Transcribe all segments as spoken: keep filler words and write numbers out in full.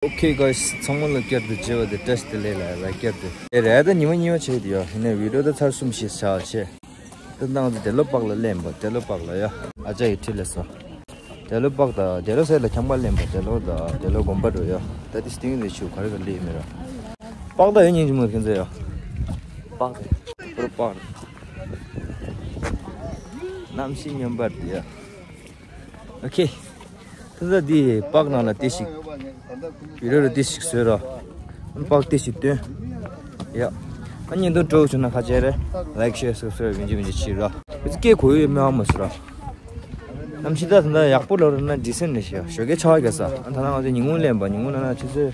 Okay guys, ཚང་མ་ལ་བསྐྱར་དུ་མཇལ་བ་དེ་བཀྲ་ཤིས་བདེ་ལེགས་ལ་ལ་བསྐྱར་དུ། ཨེ་རེད་ད་ཉི་མ་གཉིས་པ་བྱས་དེ་ཡོད། ཡིན་ནའི་བི་ཌིའོ་ད་ཚར་གསུམ་བཞི་བཞག་བྱས། ད་ནང་ཚོ་དེ་ལོ་པག་ལ་ལེན་པ་དེ་ལོ་པག་ལ་ཡ། ཨ་ཅག་གི་ཁྲིད་ལས་སོ། དེ་ལོ་པག་ད་དེ་ལོ་སེ་ལ་ཁྱང་པ་ལེན་པ་དེ་ལོ་ད་དེ་ལོ་དགོན་པ་འགྲོ་ཡ། ད་དེ་སྟིང་ནས་ཆུ་ག་རེ་ག་ལེ་མེ་ར། པག་ད་ཡོད་ཉིན་གཅིག་མ་ཁྱེད་ཚོ་ཡ། པག་ད་པུ་ར་པག་གནམ་གཤིས་སྨྱོན་པར་དེ་ཡ། ཨོ་ཁེ། ད་ལྟ་འདི་པག་ནང་ལ་ཏི་ཞིག་བི་ཌིའོ་རུ་ཏི་ཞིག་བཟོས་རོགས། པག་ཏི་ཞིག་སྟོན། ཡ། ཨ་བརྙན་ཐུང་སྤྲོ་བྱུང་ན་ཁ་ཆེ་རེད། ལའིག་ཤེར་སབ་སི་ཀ་རའིབ་ཡིན་གཅིག་མིན་གཅིག་བྱེད་རོགས། ཨི་ཙི་སྐད་གོ་ཡོད་མེད་ཨ་མ་སུ་ར། གནམ་གཤིས་ད་ད་ལྟ་ཡག་པོ་ལོ་རེད་ན་ཌི་སེན་ཊི་རེད་ཤག་ཞོགས་ཀས་ཆར་པ་རྒྱག་ས། ཨ་ད་ནང་ང་ཚོ་ཉིན་གུང་ལེན་པ་ཉིན་གུང་ལེན་ན་ཆུ་ཚོད་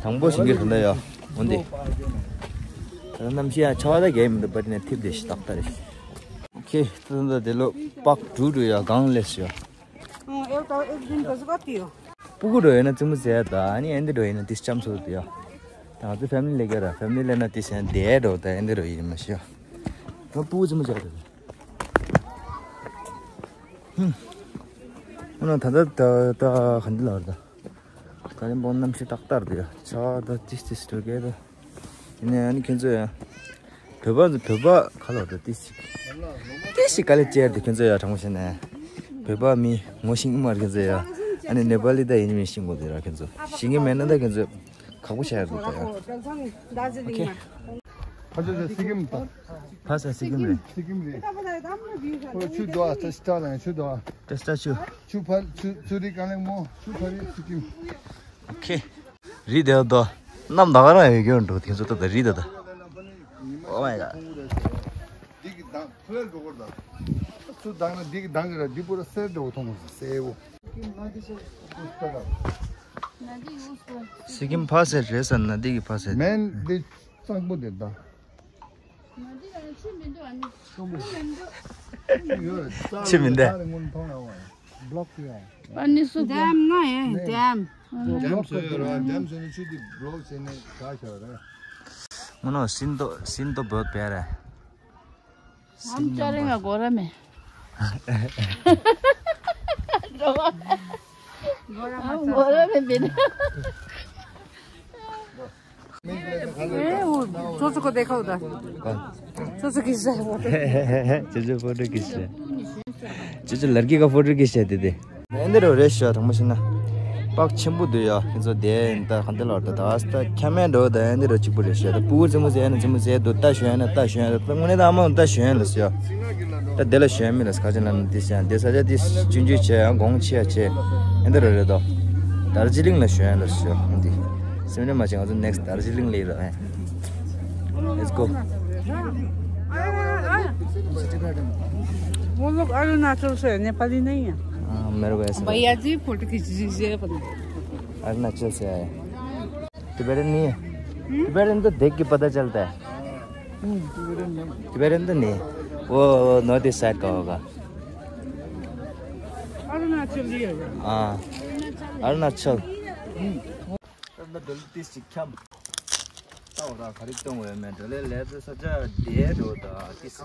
དང་པོ་ཞིག་གི་ད་ལྟ་ཡ། འོན་ཏེ། ད་ལྟ་གནམ་གཤིས་ཡ་ཆར་པ་ད་རྒྱག་མི་འདུག་བ་དེ་ནས་ཐིབས་བསྡད་ཤག་ཏག་ཏག་རེད། ཨོ་ཁེ། ད་ད་དེ་ལོ་པག་འབྲུ་འགྲོ་ཡ་གང་ལས་ཤག་སྤུ་གུ་འགྲོ་ཡོད་ན་རྩེད་མོ་རྩེ་ཡ་ད། ཨ་ནི་ཨེ་འདི་འགྲོ་ཡིན་ན་ཏི་ལྕམ་ཚོ་དེ་ཡ། ད་ང་ཚོ་ཕེ་མི་ལི་ལས་ཀ་ར་ཕེ་མི་ལི་ལས་ན་ཏི་སེ་དེ་འགྲོ་ད་ཨེ་འདི་འགྲོ་ཡིན་མ་ཤི་ཡ། ང་སྤུ་གུ་རྩེད་མོ་རྩེ་ཡ་ད། ཧུམ། ཨ་ན་ད་ད་ད་ད་ག་འདི་ལ་བར་ད། ད་རིང་བོ་གནམ་གཤིས་ཏག་ཏག་རེད་ཡ། ཆར་པ་ད་ཏིས་ཏིས་འགྲོ་གི་ད། ཡིན་ནའི་ཨ་ནི་ཁྱེད་ཚོ་ཡ། བོད་པ་བོད་པ་ཁ་ལོ་ད་ཏི་ཞིག་ཏི་ཞིག་ག་ལེ་ཅེར་དེ་ཁྱེད་ཚོ་ཡ་དྲང་པོ་བཤད་ན། བོད་པ་མི་ངོ་ཤེས་ཀྱི་མ་རེད་ཁྱེད་ཚོ་ཡ། ཨ་ནི་ནེ་པ་ལི་ད་ཡིན་མིན་ཤེས་དགོས་དེ་ར་ཁྱེད་ཚོ། ཤེས་ཀྱི་མེད་ན་ད་ཁྱེད་ཚོ་ཁག་པོ་བྱ་ཡ་འདུག་ད་ཡ། ཨོ་ཁེ། ཕ་ཚོ་ཚོ་སི་ཀིམ་ད། ཕ་ས་སི་ཀིམ་རེད། སི་ཀིམ་རེད། ཁོ་ཆུ་དོ་ཨ་ཚ་ཤི་ཏ་ལ་ཆུ་དོ་ཨ། ཏེ་སྟ་ཆུ། ཆུ་ཕ་ཆུ་ཆུ་རི་ཀ་ལེང་མོ་ཆུ་ཕ་རི་སི་ཀིམ། ཨོ་ཁེ། རི་དེ་དོ། གནམ་ད་ག་རང་ཡོད་རྒྱུ་འགྲོ་དེ་ཚོ་ད་ད་རི་དེ་ད། Oh my god། འདི་གི་དང་ཕུལ་འགྲོ་གོ་ད། ཚུར་དང་ན་འདི་གི་དང་གི་ར་འདི་པུ་ར་སེར་འགྲོ་གོ་མཐོང་གོ་སེར་བོ། སི་ཀིམ་ཕ་སེར་རེད་ཟེར་ན་འདི་གི་ཕ་སེར། མེན་འདི་གཙང་པོ་དེ་ད། ཆུ་མི་འདུག་ཨ་ནི། ཆུ་མི་འདུག་ཆུ་མི་འདུག་ཨ་ནི་སུ་ཌེམ་ན་ཡང་ཌེམ། ཌེམ་བཟོས་ཡོད་ར། ཌེམ་བཟོས་ནས་ཆུ་དེ་བློག་བྱས་ནས་ད་ཤར་རེད། ངོ་ནོ་སིན་ཏོ་སིན་ཏོ་བོད་པས་རེད། ཨམ་ཅ་རེ་ང་གོ་ར་མེ། གོ་ར་མེ་བེ། ए, वो चोचो को देखा उधर। चोचो किस है वो? चोचो फोटो किस है? चोचो लड़की का फोटो किस है दीदी? ཨེ་འདི་རུ་རེད་ཤག་དྲང་པོ་བཤད་ན། པག་ཆེན་པོ་འདུག་ཡ། ཁྱེད་ཚོ་དེ་ད་ག་འདི་ལ་ད་ད་ཨ་སི་ད་ཁྱ་མེད་འགྲོ་ད་ཨེ་འདི་རུ་གཅིག་པུ་རེད་ཤག་ད། སྤུ་གུ་རྩེད་མོ་རྩེ་ན་རྩེད་མོ་རྩེ་འདུག་རྟ་ཞོན་ན་རྟ་ཞོན་ཡ་ད། དངོས་གནས་ད་ཨ་མ་རྟ་ཞོན་ཡ་ལ་ཟེར་ཡ། ད་དེ་ལ་ཞོན་མི་ལ་ཁ་ཆེ་ན་དེ་ཤ་དེ་ས་ཆ་དེ་ཆུང་ཆུང་བྱས་ཡང་གོང་ཆེ་ཡ་བྱས། ཨེ་འདི་རུ་རེད་དོ། དར་ཇི་ལིང་ལ་ཞོན་ཡ་ལ་ཞོ་འདི། སེམས་ནས་མ་བྱེད་ང་ཚོ་next དར་ཇི་ལིང་ལ་ཡིན་ར། Let's go. वो लोग अरुणाचल से, नेपाली नहीं है। हाँ, मेरे को ऐसा भैया जी फोटो खींच लीजिए अपना। अरुणाचल से आए। टिबेटन नहीं है। टिबेटन तो देख के पता चलता है। टिबेटन तो नहीं है। वो, वो नॉर्थ ईस्ट साइड का होगा। अरुणाचल ही है। हाँ, अरुणाचल। ད་ལྟ་འགྲོ་ལེ་ཏིས་ཅིག་འཁྱམ། ལྟ་བ་ད་ག་རེ་གཏོང་བའི་མེད་འགྲོ་ལེ་ལས་ད་ས་ཆ་དེ་འགྲོ་ད་ཏིས་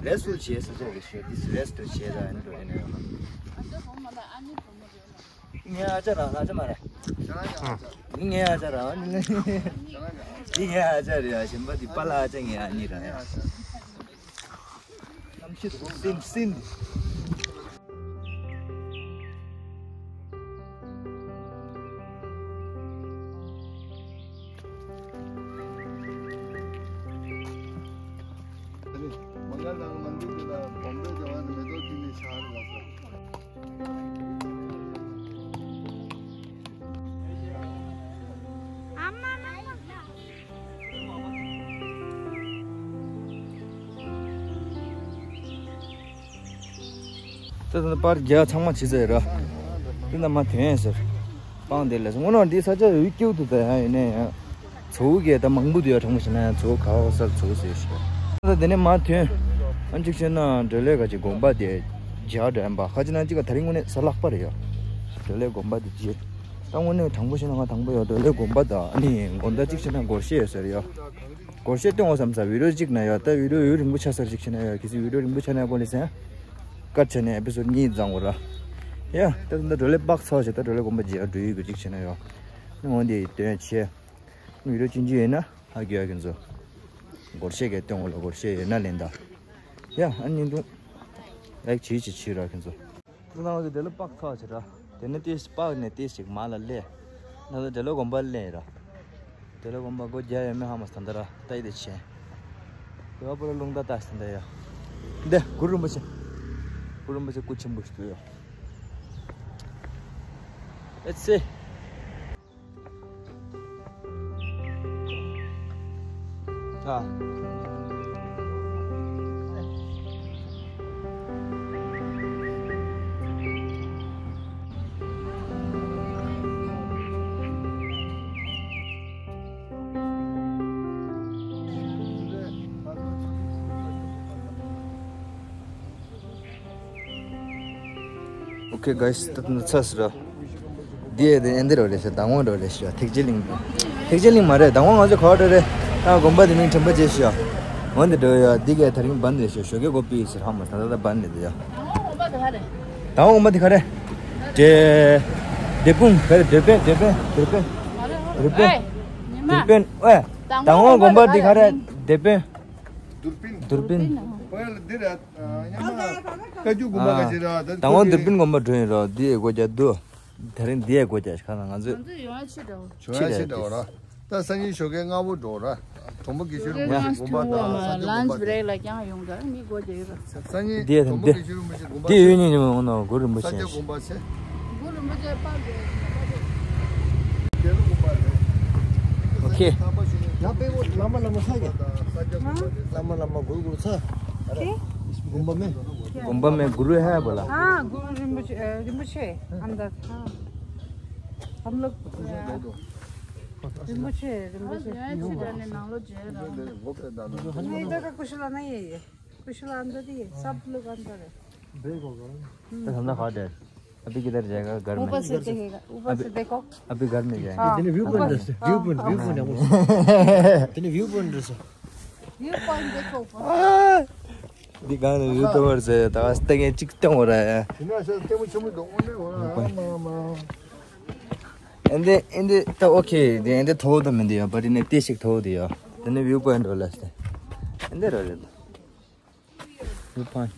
རེ་སུལ་བྱེད་ས་ཆ་རེ་ཤོད་ཏིས་རེ་སུལ་བྱེད་ད་ཨེ་འགྲོ་ཨེ་ནས་ཡོང་། ངའི་ཨ་ཅག་རང་ཨ་ཅག་མ་རེད། ངའི་ཨ་ཅག་རང་ཨ་ནི་ངའི་ཨ་ཅག་རེད་ཡ། གཞན་པ་དེ་པཱ་ལགས་ཨ་ཅག་ངའི་ཨ་ནི་རང་ཡ། སིན་སིན། मंगल राम मंदिर के बाद बॉम्बे जवान में दो तीन इशारे बस। ད་ད་པར་རྒྱ་ཚང་མ་ཕྱི་ཟེར་ར། དེ་ན་མ་ཐོན་ཟེར། སྤང་དེ་ལས་སྔོན་ནང་འདི་ས་ཆ་ཡུལ་སྐྱིད་དུ་ད་ཡང་ཡིན་ནའི་ཡང་། ཚོ་གི་ད་མང་པོ་དུ་ཡ་གྲོང་ཞིག་ན་ཡང་ཚོ་ག་བ་སར་ཚོ་ཟེར་ཞིག་ད་དེ་ནས་མ་ཐོན། ཨ་གཅིག་བྱས་ན་འབྲོ་ལེ་ག་ཅིག་དགོན་པ་དེ་རྒྱ་འདྲ་ཡིན་པ་ཁ་ཅིག་ན་གཅིག་ག་ད་རིང་དངོས་གནས་ས་ལྷག་པ་རེད་ཡ། འབྲོ་ལེ་དགོན་པ་དེ་རྗེས། ད་དངོས་གནས་དྲང་པོ་བཤད་ན་ང་དང་པོ་ཡ་འབྲོ་ལེ་དགོན་པ་དང་ཨ་ནི་དགོན་ད་གཅིག་བྱས་ན་སྒོར་གཞས་ཡོད་ཟེར་ཡ། སྒོར་གཞས་སྟོན་འོ་བསམ་ས་བི་ཌིའོ་གཅིག་ན་ཡ། ད་བི་ཌིའོ་ཡུན་རིང་པོ་ཆགས་ས་རེད་གཅིག་བྱས་ན་ཡ། གལ་སྲིད་བི་ཌིའོ་རིང་པོ་ཆགས་ན་ཡ་གོ་ལེ་སེ། ཀཊ་བྱས་ནས་ཨེ་པི་སོཌ་གཉིས་བརྫངས་དགོས་ར། ཡ། ད་ད་འབྲོ་ལེ་པག་ཚོ་བྱས་ད་འབྲོ་ལེ་དགོན་པ་རྗེས་འགྲོ་ཡི་གོ་གཅིག་བྱས་ན་ཡ། འོང་དེ་སྟོན་ཆེ། བི་ཌིའོ་ཅིན་ཅི་ཡོད་ན་ཧ་གི་ཡ་ཁྱེད་ཚོ། སྒོར་གཞས་གས་སྟོན་འོ་ལ་སྒོར་གཞས་ཡོད་ན་ལེན་ད། ཡ་ཨ་ཉིན་དུ། ལའིག་བྱེད་ཅི་བྱེད་ར་ཁྱེད་ཚོ། ཁྱེད་ཚོ་ནང་དེ་ལོ་པག་ཚ་བྱེད་ར། དེ་ནས་ཏེས་པག་ནས་ཏེས་ཅིག་མ་ལ་ལས། ན་ད་དེ་ལོ་དགོན་པ་ལས་ར། དེ་ལོ་དགོན་པ་སྒོ་རྒྱ་ཡོད་མེད་ཧ་མ་སྟན་ད་ར་ལྟ་ཡི་དེ་ཆེ། དེ་བ་པོ་ལ་རླུང་རྟ་ལྟ་སྟན་ད་ཡ། འདི་གུ་རུ་རིན་པོ་ཆེ། གུ་རུ་རིན་པོ་ཆེ་སྐུ་ཆེན་པོ་ཞིག་འདུག་ཡ། Let's see. ཨ། Okay guys, ད་ནི་ཚར་སོང་ར། འདི་ཡ་དེ་ཨེ་འདི་རོ་རེད་ཤག་མདང་དགོང་འགྲོ་རེད་ཤག་ཐེག་ཆེན་གླིང་། ཐེག་ཆེན་གླིང་མ་རེད། མདང་དགོང་ང་ཚོ་ག་པར་འགྲོ་རེད། ཨ་དགོན་པ་དེ་མིང་དྲན་པ་བརྗེད་ཤག་འོན་ཏེ་འགྲོ་ཡ་འདི་གས་དེ་རིང་བན་རེད་ཤག་ཞོགས་ཀས་སྒོ་ཕྱེ་ཡོད་ཟེར་ཧ་མ་སོང་ད་ད་བན་རེད་དེ་ཡ། མདང་དགོང་དགོན་པ་དེ་ག་རེད། འབྲས། འབྲས་སྤུངས་ག་རེད། འབྲས་སྤུངས། འབྲས་སྤུངས། འབྲས་སྤུངས། འབྲས་སྤུངས། ཨེ། ཨེ། མདང་དགོང་དགོན་པ་དེ་ག་རེད། འབྲས་སྤུངས། དུར་སྤུངས། དུར་སྤུངས། འདི་རེད། ཨ། མདང་དགོང་དུར་སྤུངས་དགོན་པ་འགྲོ་ཡིན་རོགས། འདི་ཡི་སྒོ་རྒྱག་འདུག་དེ་རིང་འདི་ཡི་སྒོ་རྒྱག་ཤག་ང་ཚོས། ང་ཚོ་ཡོང་ཡ་ཕྱི་དྲོ། ཕྱི་དྲོ་ཡ་ཕྱི་དྲོ་ར། ད་སང་ཉིན་ཞོགས་ཀས་སྔ་པོ་འགྲོ་ར། གྲོང་པ་དགེ་བཤེས་རིན་པོ་ཆེ་དགོན་པ་དང་ས་སྐྱ་དགོན་པ་དང་། Lunch break ལ་རྐྱང་ཡོང་ག་མི་སྒོ་རྒྱག་ཡོད་ར། སང་ཉིན་འདི་ཡ་གྲོང་པ་དགེ་བཤེས་རིན་པོ་ཆེ་དགོན་པ། འདི་ཡོད་ཉིན་ཉི་མ་འོང་ན་གུ་རུ་རིན་པོ་ཆེ། ས་སྐྱ་དགོན་པ་ཆེ། གུ་རུ་རིན་པོ་ཆེ་པར་འདི། རྒྱལ་ལོ་དགོན་པ་རེད། ཨོ་ཁེ། ཡང་དཔེ་བོ་བླ་མ་བླ་མ་ས་ཀྱ། ས་སྐྱ་དགོན་པ་རེད། བླ་མ་བླ་མ་གུ་རུ་གུ་རུ་ཚ། ཁེ། དགོན་པ་མེ། དགོན་པ་མེ་གུ་རུ་ཧེ་བ་ལ། हाँ गुरु रिम्पोछे रिम्पोछे अंदर। हाँ। हम लोग रिम्पोछे रिम्पोछे। नहीं, इधर का कुशला नहीं है ये। कुशला अंदर ही है, सब लोग अंदर है। तो ठंडा खा दे। अभी किधर जाएगा? घर में। ऊपर से देखेगा, ऊपर से देखो। अभी घर में जाएगा। हाँ। तेने व्यू पॉइंट दस, व्यू पॉइंट, व्यू पॉइंट है वो। तेने व्यू पॉइंट दस। व्यू पॉइंट देखो ऊपर। दिखाने व्यू तो वर्स है, तो आज तक ये चिकते हो रहा है। ཨེ་འདི་ཨེ་འདི་ད་ཨོ་ཁེ། འདི་ཨེ་འདི་མཐོ་བོ་ད་མི་འདི་ཡ། བ་རི་ནས་ཏེ་ཞིག་མཐོ་བོ་འདི་ཡ། དེ་ནས་བིའུ་པོ་ཡིན་འགྲོ་ལ་སྟེ། ཨེ་འདི་ར་རེད། བིའུ་པོ་ཡིན།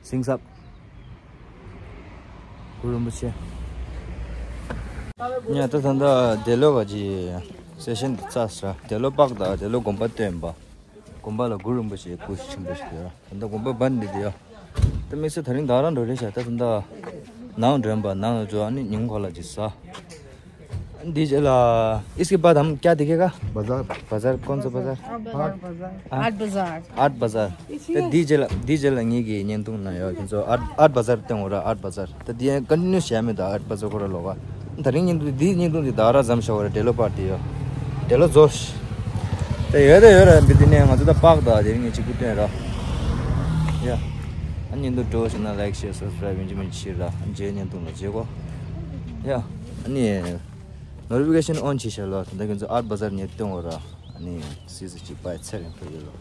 སིང་སབ། གུ་རུ་རིན་པོ་ཆེ། ཉ་ད་ད་ད་འདི་ལོ་བ་ཇི། སེ་ཤན་འདི་ཚ་ས་འདི་ལོ་པག་ད་འདི་ལོ་དགོན་པ་སྟོན་པ། དགོན་པ་ལ་གུ་རུ་རིན་པོ་ཆེ་སྐུ་ཆེན་པོ་ཞིག་ཡོད། ད་ལྟ་དགོན་པ་སྦར་འདི་དེ་ཡོད། ད་དམིགས་བསལ་ད་རིང་ད་རང་འགྲོ་རེད་ཤག་ད་ད་ལྟ་ནང་མགྲོན་པ་ནང་ལ་འགྲོ། ཨ་ནི་ཉིན་གུང་ལ་ཅིག་ཟ། འདི་རྗེས་ལ། इसके बाद हम क्या दिखेगा? बाजार। बाजार कौन सा बाजार? आठ बाजार। हाँ? आठ बाजार। आठ बाजार। ད་འདི་རྗེས་ལ་འདི་རྗེས་ལ་ངེད་ཀྱི་བརྙན་ཐུང་ནང་ཡོད། ཁྱེད་ཚོ་ཨར་ཨར་བ་ཛར་སྟོན་འོ་ར། ཨར་བ་ཛར། ད་འདི་ཡང་ཀོན་ཊི་ནིའུ་བྱས་མེད། ད་ཨར་བ་ཛར་ཁོ་ར་ལོག་ག་ད་རིང་བརྙན་ཐུང་འདི་བརྙན་ཐུང་འདི་ད་ར་ཙམ་ཤོག་ར། འདི་ལོ་པར་ཏི་ཡོད། འདི་ལོ་རྫོགས། ད་ཡོད་ད་ཡོད་ར། འདི་འདི་ནས་ང་ཚོ་ད་པག་ད་དེ་རིང་ངས་གཅིག་པུ་སྟོན་ར། ཡ། ཨ་ནི་འདི་འགྲོ་ཞིག་ན་ལའིག་ཤེར་སབ་སི་ཀ་རའིབ་ཡིན་གཅིག་མིན་གཅིག་བྱེད་ར། རྗེས་བརྙན་ཐུང་ལ་མཇལ་གོ། ཡ། ཨ་ནི་ནོ་ཊི་ཕི་ཀེ་ཤན་ཨོན་བྱེད་ཤག་ལོ། ད་ལྟ་ཁྱེད་ཚོ་ཨར་བ་ཛར་ངས་སྟོན་འོ་ར། ཨ་ནི་སི་སི་གཅིག་པའི་ཚེ་རིང་ཕེབས་ཡོད་ལོ།